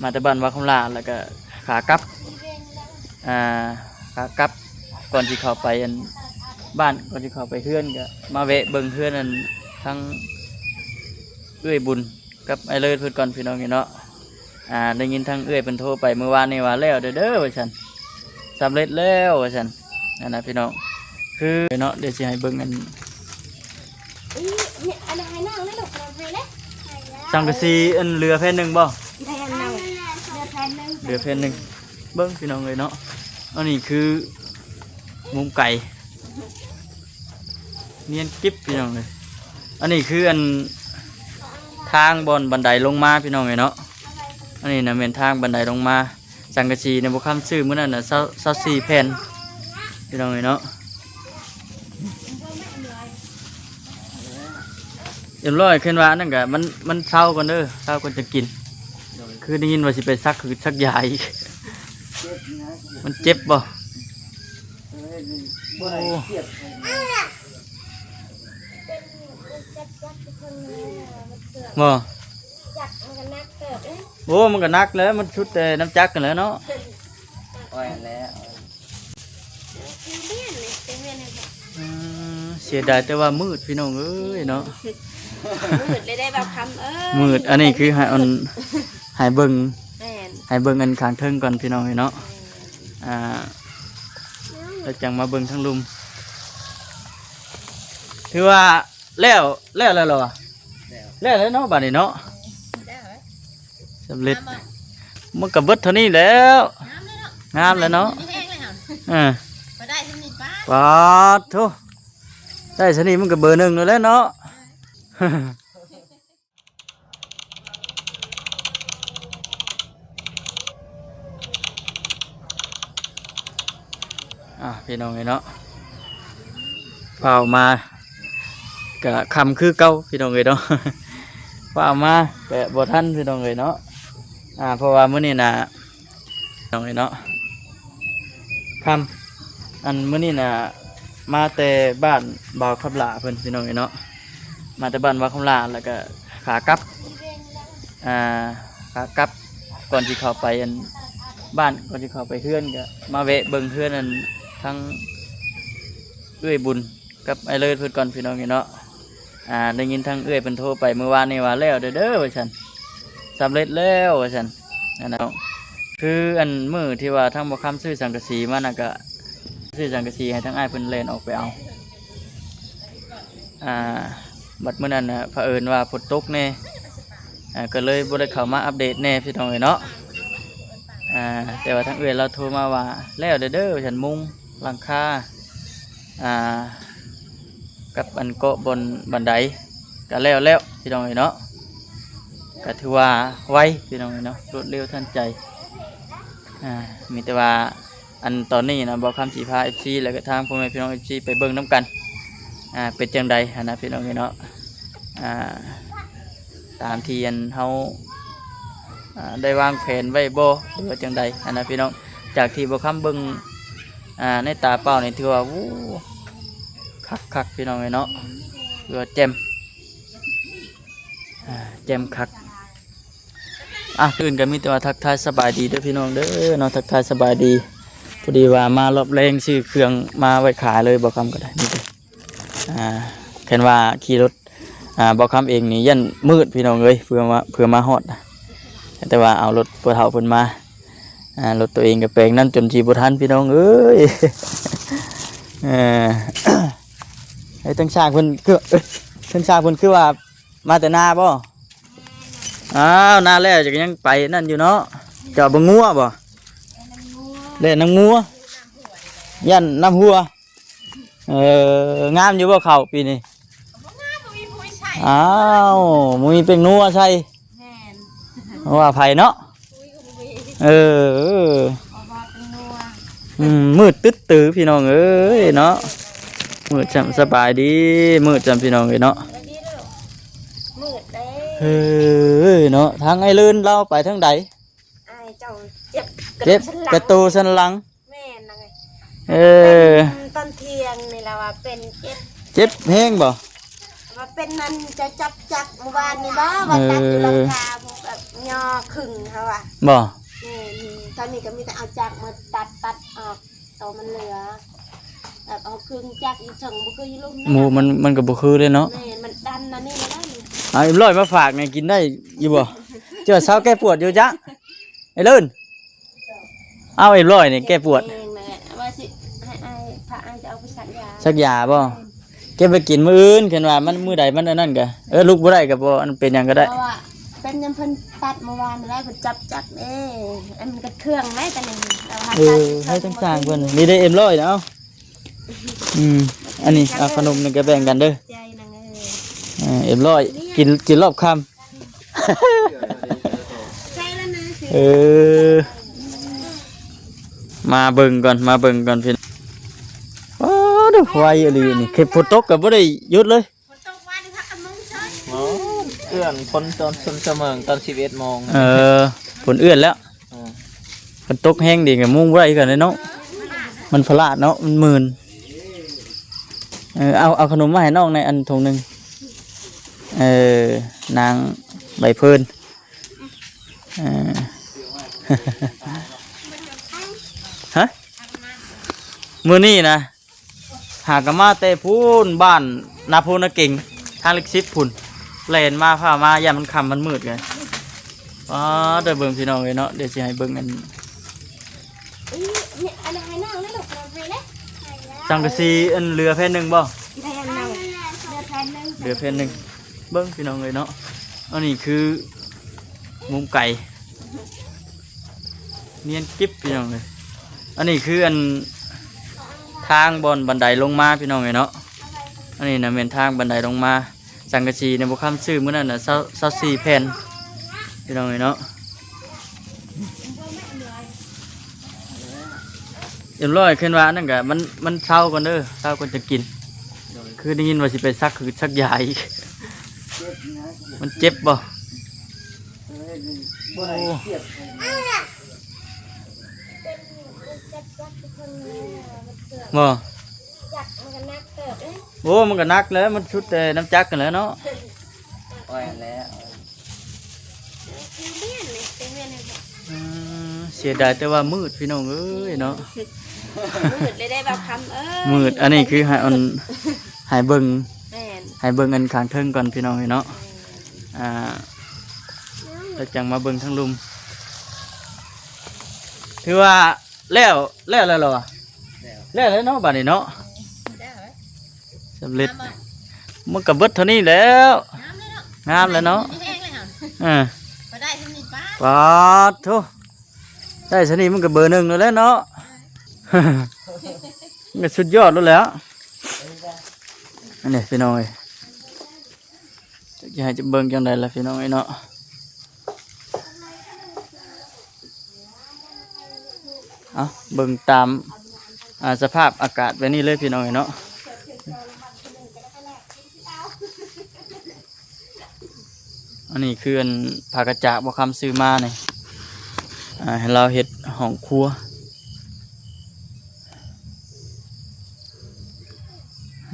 ມາແຕ່ບ້ານວາຄຳຫຼ້າ ແລ້ວກໍຂາກັບ ອ່າ ຂາກັບ ກ່ອນຊິເຂົ້າໄປອັນ ບ້ານ ກ່ອນຊິເຂົ້າໄປເຮືອນ ກໍມາແວະເບິ່ງເຮືອນອັນ ທາງເອື້ອຍບຸນກັບອ້າຍເລີດເພິ່ນກ່ອນ ພີ່ນ້ອງເອີຍເນາະ. ອ່າ ໄດ້ຍິນທາງເອື້ອຍເພິ່ນໂທໄປມື້ວານນີ້ວ່າ ແລ້ວເດີ ເດີ ວ່າຊັ້ນ ສຳເລັດແລ້ວວ່າຊັ້ນ ນັ້ນນະພີ່ນ້ອງ ຄືເນາະ ດຽວຊິໃຫ້ເບິ່ງອັນ ອັນໃຫ້ນ້ອງເດ້ລູກ ໃຫ້ເດ້ ສັງກະສີອັນເຫຼືອແຜ່ນໜຶ່ງບໍ່? ແຜ່ນໜຶ່ງ ເຫຼືອແຜ່ນໜຶ່ງ ເຫຼືອແຜ່ນໜຶ່ງ ເບິ່ງພີ່ນ້ອງເອີຍເນາະ ອັນນີ້ຄືມຸມໄກ ນຽນກິບພີ່ນ້ອງເອີຍ. ອັນນີ້ຄືອັນທາງບ່ອນບັນໄດລົງມາພີ່ນ້ອງເອີຍເນາະ ອັນນີ້ນະແມ່ນທາງບັນໄດລົງມາ. ສັງກະສີນະ ບໍ່ຄຳຊື້ມື້ນັ້ນນະ ຊາວ ຊາວສີ່ແຜ່ນ ພີ່ນ້ອງເອີຍເນາະ. ເອັມຮ້ອຍ ເຄີຍວ່າອັນນັ້ນກະ ມັນ ມັນເຊົາກ່ອນເດີ ເຊົາກ່ອນຈະກິນ. ຄືໄດ້ຍິນວ່າຊິໄປສັກຄືສັກຢາອີກ ມັນເຈັບບໍ່? ໂອ້ ບໍ່ ໂອ້ ມັນກໍໜັກແຫຼະ ມັນສຸດແຕ່ນ້ຳຈັກຫັ້ນແຫຼະເນາະ. ໂອ້ຍ ແລ້ວ ອືມ ເສຍດາຍແຕ່ວ່າມືດ ພີ່ນ້ອງເອີຍເນາະ ມືດເລີຍໄດ້ບ່າວຄຳເອີຍ ມືດ. ອັນນີ້ຄືໃຫ້ອັນ ໃຫ້ເບິ່ງ ແມ່ນ ໃຫ້ເບິ່ງອັນຂ້າງເທິງກ່ອນ ພີ່ນ້ອງເອີຍເນາະ ແມ່ນ ອ່າ ແລ້ວຈັ່ງມາເບິ່ງທາງລຸ່ມ ຖືວ່າ ແລ້ວ ແລ້ວແລ້ວເນາະ ແລ້ວແລ້ວເນາະ ບາດນີ້ເນາະ ແລ້ວເລີຍ ສຳເລັດ ງາມບໍ່? ມັນກໍເບິດເທົ່ານີ້ແລ້ວ ງາມເລີຍເນາະ ງາມແລ້ວເນາະ ມີແຮງເລີຍຫັ້ນ ເອີ ບໍ່ໄດ້ສ່ຳນີ້ ປາດ ປາດໂທ້ ໄດ້ສ່ຳນີ້ມັນກໍເບີໜຶ່ງແລ້ວເນາະ ເອີ. ອ່າ ພີ່ນ້ອງເອີຍເນາະ ຟ້າວມາກະຄ່ຳຄືເກົ່າ ພີ່ນ້ອງເອີຍເນາະ ຟ້າວມາແປະບໍ່ທັນ ພີ່ນ້ອງເອີຍເນາະ ອ່າ ເພາະວ່າມື້ນີ້ນະ ພີ່ນ້ອງເອີຍເນາະ ຄ່ຳ ອັນມື້ນີ້ນະ ມາແຕ່ບ້ານບ່າວຄຳຫຼ້າເພິ່ນ ພີ່ນ້ອງເອີຍເນາະ ມາແຕ່ບ້ານບ່າວຄຳຫຼ້າ ແລ້ວກະຂາກັບ ອ່າ ຂາກັບ ກ່ອນຊິເຂົ້າໄປອັນ ບ້ານ ກ່ອນຊິເຂົ້າໄປເຮືອນ ກະມາແວະເບິ່ງເຮືອນອັນ ທາງເອື້ອຍບຸນກັບອ້າຍເລີດເພິ່ນກ່ອນ ພີ່ນ້ອງເອີຍເນາະ. ອ່າ ໄດ້ຍິນທາງເອື້ອຍເພິ່ນໂທໄປມື້ວານນີ້ວ່າ ແລ້ວເດີ ເດີ ວ່າຊັ້ນ ສຳເລັດແລ້ວວ່າຊັ້ນ ນັ້ນນະ ຄືອັນມື້ທີ່ວ່າທາງບ່າວຄຳຊື້ສັງກະສີມານະ ກະຊື້ສັງກະສີໃຫ້ທາງອ້າຍເພິ່ນແລ່ນອອກໄປເອົາ ອ່າ ບັດມື້ນັ້ນນະ ຜະເອີນວ່າຝົນຕົກແດ່ ອ່າ ກໍເລີຍບໍ່ໄດ້ເຂົ້າມາອັບເດດແດ່ ພີ່ນ້ອງເອີຍເນາະ ອ່າ ແຕ່ວ່າທາງເອື້ອຍລາວໂທມາວ່າ ແລ້ວເດີ ເດີ ວ່າຊັ້ນ ມຸງຫຼັງຄາ ອ່າ ກັບອັນເກາະບ່ອນບັນໄດກໍແລ້ວແລ້ວ ພີ່ນ້ອງເອີຍເນາະ ກໍຖືວ່າໄວ ພີ່ນ້ອງເອີຍເນາະ ລວດເລັວທັນໃຈ ອ່າ ມີແຕ່ວ່າ ອັນຕອນນີ້ນະ ບ່າວຄຳຊິພາເອັຟຊີ ແລ້ວກໍທາງພໍ່ແມ່ພີ່ນ້ອງເອັຟຊີໄປເບິ່ງນຳກັນ ອ່າ ເປັນຈັ່ງໃດຫັ້ນນະ ພີ່ນ້ອງເອີຍເນາະ ອ່າ ຕາມທີ່ອັນເຮົາ ອ່າ ໄດ້ວາງແຜນໄວ້ບໍ່ ຫຼືວ່າຈັ່ງໃດຫັ້ນນະ ພີ່ນ້ອງ ຈາກທີ່ບ່າວຄຳເບິ່ງ ອ່າ ໃນຕາເປົ່ານີ້ຖືວ່າ ໂອ້ ຄັກໆ ພີ່ນ້ອງເອີຍເນາະ ຖືວ່າແຈ່ມ ອ່າ ແຈ່ມຄັກ ອ່ະ ອື່ນກໍມີແຕ່ວ່າທັກທາຍສະບາຍດີເດີພີ່ນ້ອງເດີເນາະ ທັກທາຍສະບາຍດີ ພໍດີວ່າມາລອບແລງຊື້ເຄື່ອງມາໄວ້ຂາຍເລີຍ ບ່າວຄຳກໍໄດ້ ນີ້ເດີ ອ່າ ຄັນວ່າຂີ່ລົດ ອ່າ ບ່າວຄຳເອງນີ້ຢ້ານມືດ ພີ່ນ້ອງເອີຍ ເພື່ອມາ ເພື່ອມາຮອດ ແຕ່ວ່າເອົາລົດພໍ່ເຖົ້າເພິ່ນມາ ອ່າ ລົດຕົວເອງກໍແປງນັ້ນຈົນຊິບໍ່ທັນ ພີ່ນ້ອງເອີຍ ເອີ ເອີ ທາງຊ່າງເພິ່ນຄື ເອີ ທາງຊ່າງເພິ່ນຄືວ່າ ມາແຕ່ນາບໍ່? ອ້າວ ນາແລ້ວ ຈະຍັງໄປນັ້ນຢູ່ເນາະ ຈະເອົາເບິ່ງງົວບໍ່? ແລ່ນນຳງົວ ຢ້ານນ້ຳຮົ່ວ ເອີ ງາມຢູ່ບໍ່ເຂົ້າປີນີ້? ບໍ່ງາມ ບໍ່ມີປຸ໋ຍໃສ່ ອ້າວ ບໍ່ມີແປ້ງນົວໃສ່ ແມ່ນ ວ່າໃຜເນາະ ເອີ ອືມ ມືດຕຶດຕື້ ພີ່ນ້ອງເອີຍເນາະ ມືດຊ່ຳສະບາຍດີ ມືດຊ່ຳ ພີ່ນ້ອງເອີຍເນາະ ມືດເດ້ ເອີ ເນາະ ທາງອ້າຍເລີນລາວໄປທາງໃດ? ອ້າຍເຈົ້າເຈັບ ເຈັບກະດູກສັນຫຼັງ ແມ່ນນະ ເອີ ຕອນທ່ຽງນີ້ລະວ່າເປັນເຈັບ ເຈັບແຮງບໍ່? ວ່າເປັນນັ້ນ ເຈົ້າຈັບຈັກມື້ວານນີ້ບໍ່? ວ່າ ເອີ ຕັດຢູ່ຫຼັງຄາພຸ້ນ ບຫຍໍ້ຄຶ່ງເຮົາວ່າ ບໍ່ ແມ່ນ ຕອນນີ້ກໍມີແຕ່ເອົາຈັກມາຕັດ ຕັດອອກ ໂຕມັນເຫຼືອ ແບບເອົາຄຶ່ງຈັກຢູ່ເທິງ ບໍ່ຄືຢູ່ລຸ່ມ ໝູ່ມັນ ມັນກໍບໍ່ຄືເດ້ເນາະ ແມ່ນ ມັນດັນອັນນີ້ແລ້ວນີ້ ເອົາເອັມຮ້ອຍມາຝາກນີ້ກິນໄດ້ຢູ່ບໍ່? ເຈົ້າສາວແກ້ປວດຢູ່ຈະ ໄອ້ເລີນ ເອົາເອັມຮ້ອຍນີ້ແກ້ປວດ ແມ່ນແຫຼະ ວ່າຊິໃຫ້ອ້າຍ ພາອ້າຍຈະເອົາໄປສັກຢາ ສັກຢາບໍ່? ແມ່ນ ເກັບໄວ້ກິນມື້ອື່ນ ຄັນວ່າມັນມື້ໃດມັນອັນນັ້ນກະ ເອີ ລຸກບໍ່ໄດ້ກະບໍ່ ອັນ ເປັນຫຍັງກໍໄດ້ ເພາະວ່າເປັນຍາມເພິ່ນຕັດມື້ວານນີ້ແຫຼະ ເພິ່ນຈັບຈັກເດ້ ອັນມັນກໍເຄື່ອງໄດ້ຕອນນີ້ ເອີ ໃຫ້ທັງຊ່າງເພິ່ນ ນີ້ເດ້ເອັມຮ້ອຍນະ ເອົາ ອືມ ອັນນີ້ ເອົາຂະໜົມນີ້ກໍແບ່ງກັນເດີ ໃຈນາງເອີຍ ເອີ ເອັມຮ້ອຍ ກິນ ກິນລອບຄ່ຳ ໃສ່ແລ້ວນະ ເອີ ມາເບິ່ງກ່ອນ ມາເບິ່ງກ່ອນພີ່ນ້ອງ ໂອ້ ໄວອີ່ຫຼີນີ້ ເຂດຝົນຕົກກໍບໍ່ໄດ້ຢຸດເລີຍ ຝົນຕົກວານນີ້ພາກັນມຸງເຊີຍ ໂອ້ ເອື້ອນຝົນຕອນຊົນສະເໝີງຕອນສິບເອັດໂມງ ເອີ ຝົນເອື້ອນແລ້ວ ເອີ ຝົນຕົກແຮງດີກໍມຸງບໍ່ໄດ້ຄືກັນເດ້ເນາະ ມັນພະລາດເນາະ ມັນມື່ນ ເອີ ເອົາ ເອົາຂະໜົມມາໃຫ້ນ້ອງແດ່ ອັນຖົງໜຶ່ງ ເອີ ນາງໃບເພີນ ເອີ ຮະ ມື້ນີ້ນະ ຫາກໍມາແຕ່ພຸ້ນ ບ້ານນາໂພນາເກັງ ທາງເລກສິບພຸ້ນ ແລ່ນມາ ພາມາ ຢ້ານມັນຄ່ຳມັນມືດໄງ ອໍ ເດີ ເບິ່ງພີ່ນ້ອງເອີຍເນາະ ດຽວຊິໃຫ້ເບິ່ງອັນ ອັນນັ້ນໃຫ້ນ້ອງນະລູກ ນ້ອງໃຫ້ເດ້ ສັງກະສີອັນເຫຼືອແຜ່ນໜຶ່ງບໍ່? ແມ່ນນ້ອງ ເຫຼືອແຜ່ນໜຶ່ງ ເຫຼືອແຜ່ນໜຶ່ງ ເບິ່ງພີ່ນ້ອງເອີຍເນາະ ອັນນີ້ຄືມຸມໄກ ນຽນກິບພີ່ນ້ອງເອີຍ ອັນນີ້ຄືອັນທາງບ່ອນບັນໄດລົງມາພີ່ນ້ອງເອີຍເນາະ ອັນນີ້ນະແມ່ນທາງບັນໄດລົງມາ ສັງກະສີໃນບໍ່ຄຳຊື້ມື້ນັ້ນນະ ຊາວ ຊາວສີ່ແຜ່ນ ພີ່ນ້ອງເອີຍເນາະ ເອັມຮ້ອຍ ເຄີຍວ່າອັນນັ້ນກະ ມັນ ມັນເຊົາກ່ອນເດີ ເຊົາກ່ອນຈັ່ງກິນ ຄືໄດ້ຍິນວ່າຊິໄປສັກ ຄືສັກຢາອີກ ມັນເຈັບບໍ່? ໂອ້ ບໍ່ ຈັກມັນກໍໜັກເຕີບເດ້ ໂອ້ ມັນກໍໜັກແຫຼະ ມັນສຸດແຕ່ນ້ຳຈັກຫັ້ນແຫຼະເນາະ ໂອ້ຍ ອັນແລ້ວ ຄືແມ່ນເດ້ ເປັນແມ່ນແທ້ ອືມ ເສຍດາຍແຕ່ວ່າມືດພີ່ນ້ອງເອີຍເນາະ ມືດເລີຍໄດ້ບ່າວຄຳເອີຍ ມືດ ອັນນີ້ຄືໃຫ້ອັນ ໃຫ້ເບິ່ງ ແມ່ນ ໃຫ້ເບິ່ງອັນຂ້າງເທິງກ່ອນພີ່ນ້ອງເອີຍເນາະ ແມ່ນ ອ່າ ແລ້ວຈັ່ງມາເບິ່ງທາງລຸ່ມ ຖືວ່າ ແລ້ວ ແລ້ວແລ້ວລະວະ ແລ້ວ ແລ້ວແລ້ວເນາະ ບາດນີ້ເນາະ ແລ້ວແລ້ວ ສຳເລັດ ງາມບໍ່? ມັນກໍເບິດເທົ່ານີ້ແລ້ວ ງາມເລີຍເນາະ ງາມແລ້ວເນາະ ມີແຮງເລີຍຫະ ເອີ ບໍ່ໄດ້ສ່ຳນີ້ ປາດ ປາດໂທ້ ໄດ້ສ່ຳນີ້ມັນກໍເບີໜຶ່ງແລ້ວແຫຼະເນາະ ມັນກໍສຸດຍອດແລ້ວແຫຼະ ອັນນີ້ພີ່ນ້ອງເອີຍ ຈັກຊິໃຫ້ເບິ່ງຈັ່ງໃດລະພີ່ນ້ອງເອີຍເນາະ ເອົາ ເບິ່ງຕາມ ອ່າ ສະພາບອາກາດແບບນີ້ເລີຍພີ່ນ້ອງເອີຍເນາະ ອັນນີ້ຄືອັນຜ້າກະຈາກບໍ່ຄຳຊື້ມານີ້ ອ່າ ໃຫ້ລາວເຮັດຫ້ອງຄົວ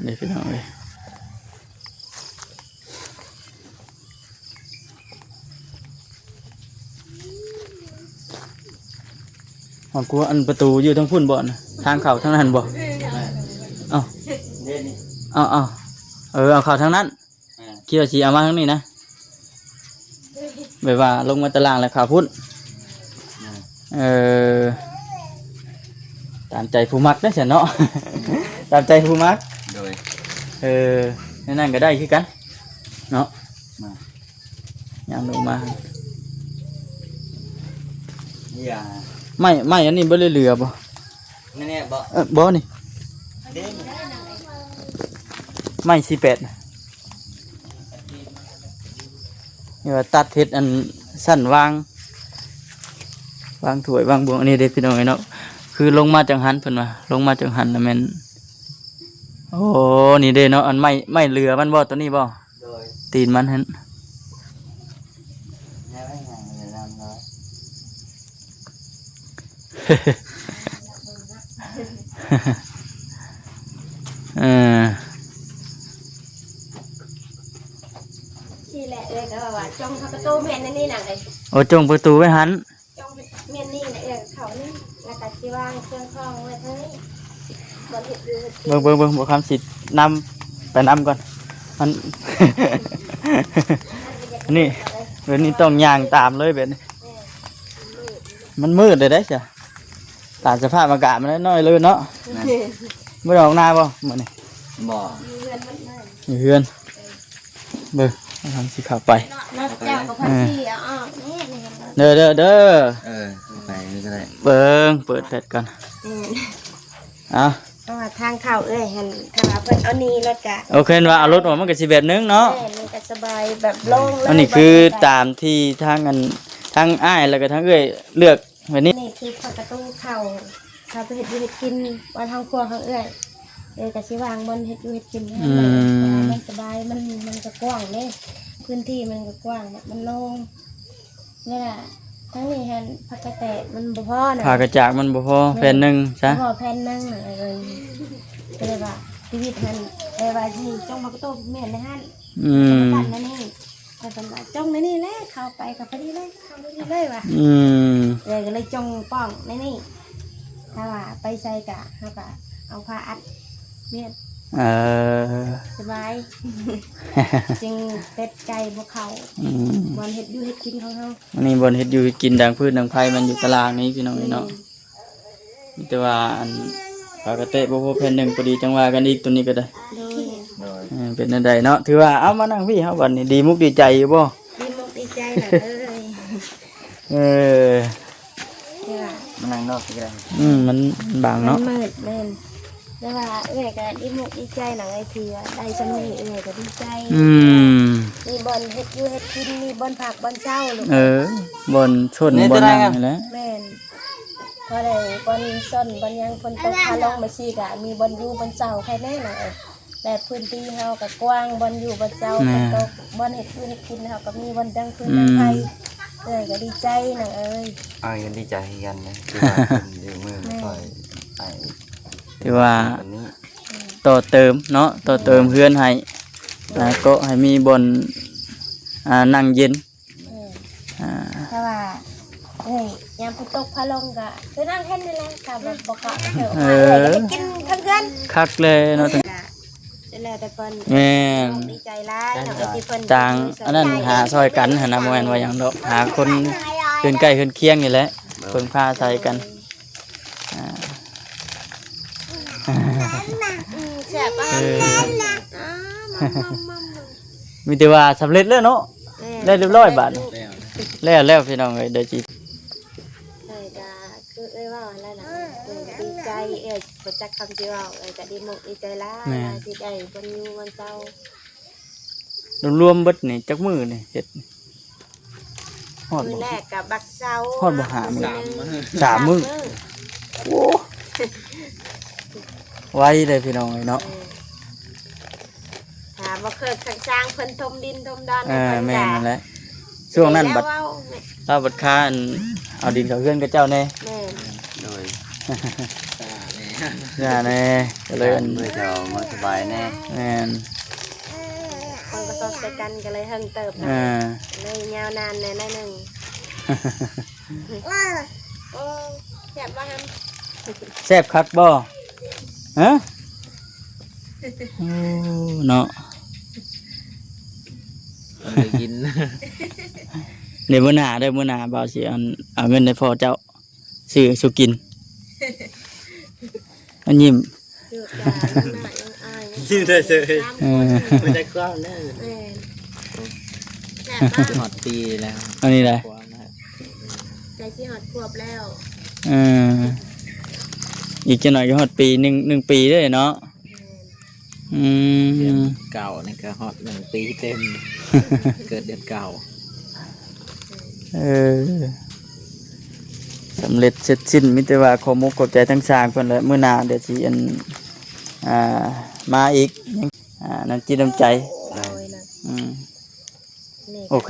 ນີ້ພີ່ນ້ອງເອີຍ ຫ້ອງຄົວ ອັນປະຕູຢູ່ທາງພຸ້ນບໍ່ ທາງເຂົ້າທາງນັ້ນບໍ່? ເອົ້າ ເດ້ນີ້ ເອົາ ເອົາ ເອີ ເອົາເຂົ້າທາງນັ້ນ ແມ່ນ ຄິດວ່າຊິເອົາມາທາງນີ້ນະ ແບບວ່າລົງມາຕາລ່າງແລ້ວເຂົ້າພຸ້ນ ແມ່ນ ເອີ ຕາມໃຈຜູ້ມັກເດ້ຊັ້ນເນາະ ຕາມໃຈຜູ້ມັກ ໂດຍ ເອີ ແນວນັ້ນກໍໄດ້ຄືກັນເນາະ ມາ ຍ່າງລົງມາ ນີ້ຫຍັງ ໄມ້ ໄມ້ອັນນີ້ບໍ່ໄດ້ເຫຼືອບໍ່? ແນ່ໆ ບໍ່ ເອີ ບໍ່ນີ້ ເດ້ ໄມ້ສີ່ແປດນະ ນີ້ວ່າຕັດເຮັດອັນຊັ້ນວາງ ວາງຖ້ວຍວາງບ່ວງ ອັນນີ້ເດ້ພີ່ນ້ອງເອີຍເນາະ ຄືລົງມາຈັ່ງຫັ້ນ ເພິ່ນວ່າລົງມາຈັ່ງຫັ້ນນະແມ່ນ ໂອ້ ນີ້ເດ້ເນາະ ອັນໄມ້ ໄມ້ເຫຼືອມັນບໍ່ ໂຕນີ້ບໍ່? ໂດຍ ຕີນມັນຫັ້ນ ແນວໄວ້ຫຍັງເຫຼືອນຳເນາະ ເອີ ຊີ້ແຫຼະ ເອີ ກໍວ່າ ຈົ່ງເຂົ້າປະຕູແມ່ນອັນນີ້ນະ. ໂອ້ ຈົ່ງປະຕູໄວ້ຫັ້ນ. ຈ້ອງແມ່ນນີ້ແຫຼະ ເອື້ອຍເຂົ້ານີ້ ແລ້ວກໍຊິວາງເຄື່ອງຂອງໄວ້ທາງນີ້ ບ່ອນເຮັດຢູ່ເຮັດກິນ. ເບິ່ງໆໆ ບໍ່ຄຳຊິນຳໄປນຳກ່ອນ ມັນ ນີ້ ແບບນີ້ຕ້ອງຍ່າງຕາມເລີຍແບບນີ້. ແມ່ນ ມັນມືດເດ້ຊະ ຕາມສະພາບອາກາດມັນນ້ອຍເລີຍເນາະ. ແມ່ນ ບໍ່ໄດ້ອອກນາບໍ່ມື້ນີ້? ບໍ່ ຢູ່ເຮືອນໝົດເລີຍ ຢູ່ເຮືອນ. ເອີ ເບິ່ງ ເຮົາຊິເຂົ້າໄປ ລົດເຈົ້າກໍພາສີເອົາອອກແນ່ ເດີ ເດີ ເດີ. ເອີ ໄປນີ້ກໍໄດ້ ເບິ່ງ ເປີດແຟດກ່ອນ. ອືມ ເອົາ ເພາະວ່າທາງເຂົ້າເອື້ອຍຫັ້ນ ຖ້າວ່າເພິ່ນເອົານີ້ລົດກະ ໂອເຄ ວ່າເອົາລົດອອກມັນກໍຊິແບບໜຶ່ງເນາະ. ແມ່ນ ມັນກໍສະບາຍແບບໂລ່ງເລີຍ. ອັນນີ້ຄືຕາມທີ່ທາງອັນ ທາງອ້າຍ ແລ້ວກໍທາງເອື້ອຍເລືອກ ແບບນີ້ ນີ້ຄືປະຕູເຂົ້າ ເຮົາໄປເຮັດຢູ່ເຮັດກິນ ບ່ອນຫ້ອງຄົວຂອງເອື້ອຍ ເອື້ອຍກໍຊິວາງບ່ອນເຮັດຢູ່ເຮັດກິນໃຫ້. ອືມ ເພາະວ່າມັນສະບາຍ ມັນ ມັນກໍກວ້າງເດ້ ພື້ນທີ່ມັນກໍກວ້າງ ມັນໂລ່ງ. ເວລາທາງນີ້ຫັ້ນ ຜ້າກະແຕະມັນບໍ່ພໍນະ ຜ້າກະຈາກມັນບໍ່ພໍ. ແມ່ນ ແຜ່ນໜຶ່ງຊະ ບໍ່ພໍແຜ່ນໜຶ່ງນະ. ເອີ ກໍເລີຍວ່າຊີວິດຫັ້ນ ແຕ່ວ່າຊິຈົ່ງປະຕູແມ່ນໃນຫັ້ນ. ອືມ ປະກັນໃນນີ້ ແລ້ວເພິ່ນວ່າຈົ່ງໃນນີ້ແຫຼະ ເຂົ້າໄປກໍພໍດີເລີຍ ເຂົ້າໃນນີ້ເລີຍວ່າ. ອືມ ເອື້ອຍກໍເລີຍຈົ່ງປ່ອງໃນນີ້ ຖ້າວ່າໄປໃສກະ ເຮົາກະເອົາຜ້າອັດແມ່ນ. ເອີ ສະບາຍ ຈຶ່ງເປັດໄກ່ບໍ່ເຂົ້າ. ອືມ ບ່ອນເຮັດຢູ່ເຮັດກິນຂອງເຮົາ. ອັນນີ້ບ່ອນເຮັດຢູ່ເຮັດກິນ ດັງຟືນດັງໄຟມັນຢູ່ຕາລາງນີ້ ພີ່ນ້ອງເອີຍເນາະ. ແມ່ນ ມີແຕ່ວ່າອັນ ຜ້າກະແຕະບໍ່ພໍແຜ່ນໜຶ່ງ ພໍດີຈັ່ງວ່າກັນອີກ ໂຕນີ້ກໍໄດ້. ໂດຍ ໂດຍ ເອີ ເປັນແນວໃດເນາະ? ຖືວ່າ ເອົາ ມານັ່ງພີ້ເຮົາບັດນີ້ ດີມຸກດີໃຈຢູ່ບໍ່? ດີມຸກດີໃຈນະເອີຍ. ເອີ ມານັ່ງນອກກໍໄດ້. ອືມ ມັນບັງເນາະ ມັນມືດ. ແມ່ນ ແຕ່ວ່າເອື້ອຍກໍດີມຸກດີໃຈນະເອີຍ ທີ່ວ່າໄດ້ຊ່ຳນີ້ເອື້ອຍກໍດີໃຈ. ອືມ ມີບ່ອນເຮັດຢູ່ເຮັດກິນ ມີບ່ອນພັກບ່ອນເຊົາລູກ. ເອີ ບ່ອນຊົນບ່ອນຫຍັງນີ້ແຫຼະ. ແມ່ນ ພໍໄດ້ບ່ອນຊົນບ່ອນຫຍັງ ຝົນຕົກຟ້າລົງມາຊີ້ກະມີບ່ອນຢູ່ບ່ອນເຊົາໃຄແນ່ນະເອີຍ. ແບບພື້ນທີ່ເຮົາກໍກວ້າງ ບ່ອນຢູ່ບ່ອນເຊົາ. ແມ່ນ ຝົນຕົກ ບ່ອນເຮັດຢູ່ເຮັດກິນ ເຮົາກໍມີບ່ອນດັງຟືນ ອືມ ດັງໄຟ. ເອື້ອຍກໍດີໃຈນະເອີຍ. ອ້າຍກໍດີໃຈຄືກັນນະ ທີ່ວ່າເພິ່ນຢູ່ມື ແມ່ນ ຊ່ອຍອ້າຍ ຖືວ່າ ອັນນີ້ ຕໍ່ເຕີມເນາະ ຕໍ່ເຕີມເຮືອນໃຫ້ ແມ່ນ ແລ້ວກໍໃຫ້ມີບ່ອນ ອ່າ ນັ່ງເຢັນ. ແມ່ນ ອ່າ ແຕ່ວ່າ ເອີຍ ຍາມຝົນຕົກຟ້າລົງກໍຄືນັ່ງເຫັນນີ້ແຫຼະ ຖ້າແບບບໍ່ເຂົ້າ ເອີ ເອີ ໄປກິນເທິງເຮືອນ. ຄັກແລ້ວເນາະ ກໍແລ້ວແຕ່ເພິ່ນ. ແມ່ນ ດີໃຈຫຼາຍເນາະ ທີ່ເພິ່ນ ຕ່າງອັນນັ້ນຫາຊ່ອຍກັນຫັ້ນນະ ບໍ່ແມ່ນວ່າຫຍັງດອກ ຫາຄົນເຮືອນໃກ້ເຮືອນຄຽງນີ້ແຫຼະ ເພິ່ງພາອາໄສກັນ. ອ່າ ອືມ ແຊບປະ? ເອີ ມີແຕ່ວ່າສຳເລັດແລ້ວເນາະ. ແມ່ນ ໄດ້ຮຽບຮ້ອຍບາດນີ້. ແລ້ວ ແລ້ວ ພີ່ນ້ອງເອີຍ ເດີຈິ ເອີຍ ກໍຄືເອື້ອຍເວົ້າຫັ້ນແຫຼະນະ ເອີຍ ດີໃຈ ເອີຍ ບໍ່ຈັກຄຳຊິເວົ້າ ເອີຍ ກໍດີມຸກດີໃຈຫຼາຍ ແມ່ນ ທີ່ໄດ້ບ່ອນຢູ່ບ່ອນເຊົາ. ລວມໆເບິດນີ້ຈັກມື້ນີ້ເຮັດ? ຮອດບໍ່? ມື້ແລກກໍບັກເຊົາ ຮອດບໍ່ຫ້າມື້? ສາມມື້ ສາມມື້ ສາມມື້. ໂອ້ ໄວເດ້ພີ່ນ້ອງເອີຍເນາະ. ເອີ ຖ້າບໍ່ເຄີຍຂ້າງຊ່າງເພິ່ນຖົມດິນຖົມດອນ ເອີ ໃຫ້ເພິ່ນ ແມ່ນນັ້ນແຫຼະ. ຊ່ວງນັ້ນບັດ ເວົ້າ ລາວບັດຄາອັນ ເອົາດິນເຂົ້າເຮືອນຂະເຈົ້າແດ່. ແມ່ນ ໂດຍ ຊ້າແດ່ ຊ້າແດ່ ກໍເລີຍ ເພື່ອຈະເອົາມາສະບາຍແດ່. ແມ່ນ ຄົນກໍຊອກໃສ່ກັນກໍເລີຍເຫິງເຕີບ ອ່າ ເລີຍຍາວນານແດ່ໜ້ອຍໜຶ່ງ. ໂອ້ ແຊບບໍ່ຫັ້ນ? ແຊບຄັກບໍ່? ຮະ? ໂອ້ ເນາະ ໄດ້ກິນ. ດຽວມື້ໜ້າເດີ ມື້ໜ້າບ່າວຊິອັນ ເອົາເງິນໃຫ້ພໍ່ເຈົ້າ ຊື້ສູ່ກິນ. ມັນຍິ້ມ ຢູ່ແຕ່ນ້ອຍຍັງອາຍ ຍິ້ມເສີຍໆ. ເອີ ບໍ່ໄດ້ຄວາມແນ່. ແມ່ນ ແຊບມາກ ຮອດປີແລ້ວ ອັນນີ້ໄດ໋ ຄວາມນະ ໃກ້ຊິຮອດຂວບແລ້ວ. ເອີ ອີກຈັກໜ້ອຍກໍຮອດປີ ໜຶ່ງ ໜຶ່ງປີເດ້ເນາະ. ແມ່ນ ອືມ ເດືອນເກົ້ານີ້ກໍຮອດໜຶ່ງປີເຕັມ ເກີດເດືອນເກົ້າ. ເອີ ສຳເລັດເສັດສິ້ນ ມີແຕ່ວ່າຂໍມຸກຂອບໃຈທາງຊ່າງເພິ່ນແຫຼະ. ມື້ໜ້າດຽວຊິອັນ ອ່າ ມາອີກ ອ່າ ນ້ຳຈິດນ້ຳໃຈ. ໂດຍ ອືມ ໂອເຄ